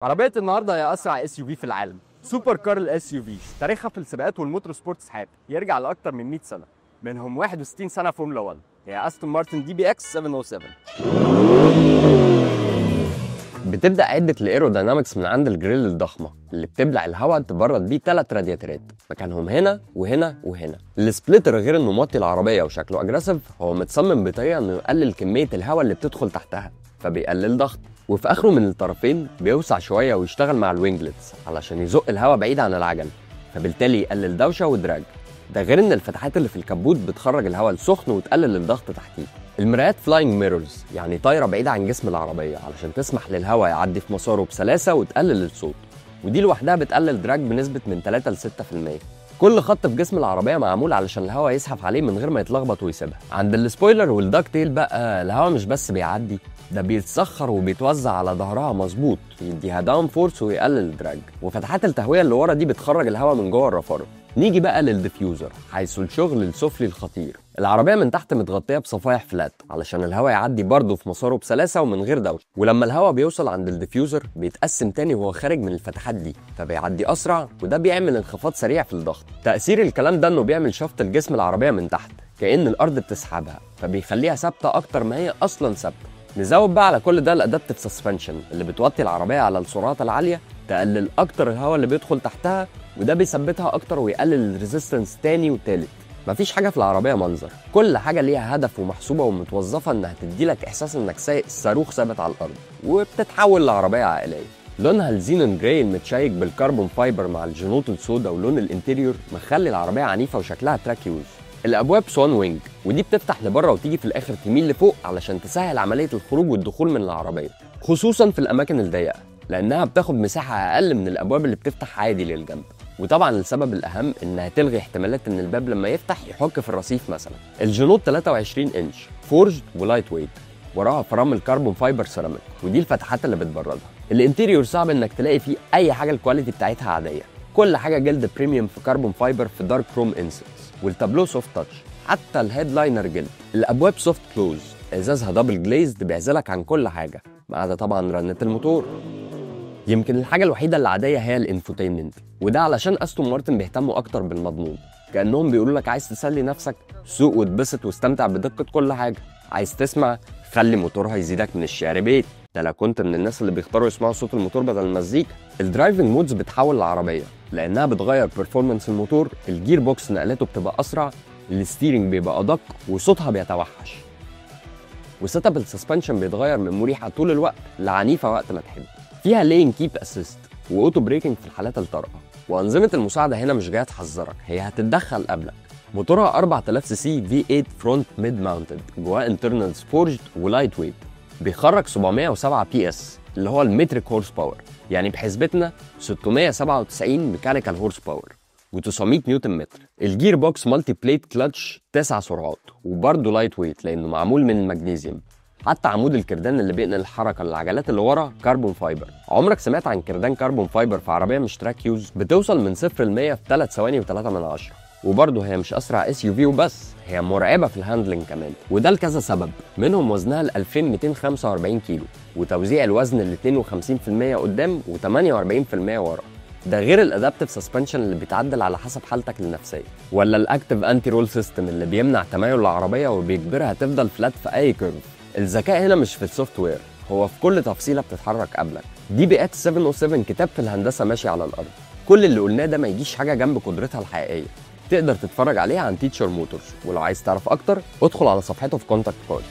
عربية النهارده هي اسرع SUV في العالم، super car ال SUV. تاريخها في السباقات وال motor sports حافل يرجع لاكثر من 100 سنة، منهم 61 سنة فورمولا 1. هي Aston Martin DBX 707. بتبدا عده ال aerodynamics من عند ال grille الضخمة اللي بتبلع الهواء تبرد بيه 3 رادياتورات مكانهم هنا وهنا وهنا. ال splitter غير انه موطي العربية وشكله aggressive، هو متصمم بطريقة انه يقلل كمية الهواء اللي بتدخل تحتها فبيقلل ضغط، وفي اخره من الطرفين بيوسع شوية ويشتغل مع ال winglets علشان يزق الهواء بعيد عن العجل، فبالتالي يقلل دوشه و drag. ده غير ان الفتحات اللي في الكبوت بتخرج الهواء السخن وتقلل الضغط تحتيه. المرايات flying mirrors، يعني طايره بعيدة عن جسم العربية علشان تسمح للهواء يعدي في مساره بسلاسة وتقلل الصوت، ودي لوحدها بتقلل drag بنسبة من 3 ل 6%. كل خط في جسم العربية معمول علشان الهواء يزحف عليه من غير ما يتلخبط ويسيبها. عند ال spoiler وال ducktail بقى الهواء مش بس بيعدي، ده بيتسخر وبيتوزع على ظهرها مظبوط، يديها downforce ويقلل ال drag. وفتحات التهويه اللي ورا دي بتخرج الهواء من جوه الرفرف. نيجي بقى لل diffuser، حيث الشغل السفلي الخطير. العربية من تحت متغطيه بصفائح flat علشان الهواء يعدي برضه في مساره بسلاسة ومن غير دوشه، ولما الهواء بيوصل عند ال diffuser بيتقسم تاني وهو خارج من الفتحات دي، فبيعدي اسرع، وده بيعمل انخفاض سريع في الضغط. تاثير الكلام ده انه بيعمل شفط لجسم العربية من تحت كأن الارض بتسحبها، فبيخليها ثابتة اكتر ما هي اصلا ثابتة. نزود بقى على كل ده ال adaptive suspension اللي بتوطي العربية على السرعات العالية، تقلل اكتر الهواء اللي بيدخل تحتها، وده بيثبتها اكتر ويقلل ال resistance تاني وتالت. مفيش حاجة في العربية منظر، كل حاجة ليها هدف ومحسوبه ومتوظفه انها تديلك احساس انك سايق صاروخ ثابت على الارض، وبتتحول لعربيه عائلية. لونها ال xenon grey المتشيك بال carbon fiber مع الجنوط السوداء ولون ال interior مخلي العربية عنيفة وشكلها track use. الابواب swan wing، ودي بتفتح لبره وتيجي في الاخر تميل لفوق علشان تسهل عملية الخروج والدخول من العربية، خصوصا في الاماكن الضيقه لانها بتاخد مساحة اقل من الابواب اللي بتفتح عادي للجنب. وطبعا السبب الاهم انها تلغي احتمالات ان الباب لما يفتح يحك في الرصيف مثلا. الجنوط 23 inch forged و lightweight، وراها فرامل carbon fiber ceramic، ودي الفتحات اللي بتبردها. ال interior صعب انك تلاقي فيه اي حاجة ال quality بتاعتها عادية، كل حاجة جلد premium في carbon fiber في dark chrome inserts، والتابلو soft touch، حتى ال headliner جلد. الابواب soft close، ازازها double glazed بيعزلك عن كل حاجة ما عدا طبعا رنه الموتور. يمكن الحاجة الوحيدة اللي عادية هي ال infotainment، وده علشان Aston Martin بيهتموا اكتر بالمضمون، كانهم بيقولوا لك عايز تسلي نفسك سوق واتبسط واستمتع بدقة كل حاجة، عايز تسمع خلي موتورها يزيدك من الشعر بيت، ده لو كنت من الناس اللي بيختاروا يسمعوا صوت الموتور بدل المزيكا. ال driving modes بتحول العربية لانها بتغير performance الموتور، ال gearbox نقلاته بتبقى اسرع، ال steering بيبقى ادق، وصوتها بيتوحش. و setup ال suspension بيتغير من مريحه طول الوقت لعنيفه وقت ما تحب. فيها lane keep assist و auto braking في الحالات الطارئة، وانظمة المساعدة هنا مش جاية تحذرك، هي هتتدخل قبلك. موتورها 4000 cc V8 front mid mounted، جواه internals forged و lightweight، بيخرج 707 PS اللي هو ال metric horse power، يعني بحسبتنا 697 mechanical horse power و900 نيوتن متر. ال gearbox multi-plate clutch 9 سرعات، وبرده lightweight لانه معمول من المغنيسيوم. حتى عمود الكردان اللي بينقل الحركة للعجلات اللي ورا carbon fiber. عمرك سمعت عن كردان carbon fiber في عربية مش track use؟ بتوصل من 0 ل 100 في 3 ثواني و3 من 10. وبرضه هي مش اسرع SUV وبس، هي مرعبة في ال handling كمان، وده لكذا سبب، منهم وزنها ال 2245 كيلو، وتوزيع الوزن ال 52% قدام و48% ورا، ده غير ال adaptive suspension اللي بيتعدل على حسب حالتك النفسية، ولا ال active anti-roll system اللي بيمنع تمايل العربية وبيجبرها تفضل flat في اي curve. الذكاء هنا مش في ال software، هو في كل تفصيله بتتحرك قبلك. DBX 707 كتاب في الهندسة ماشي على الارض. كل اللي قلناه ده ما يجيش حاجة جنب قدرتها الحقيقية. تقدر تتفرج عليها عن Teacher Motors، ولو عايز تعرف اكتر ادخل على صفحته في contact card.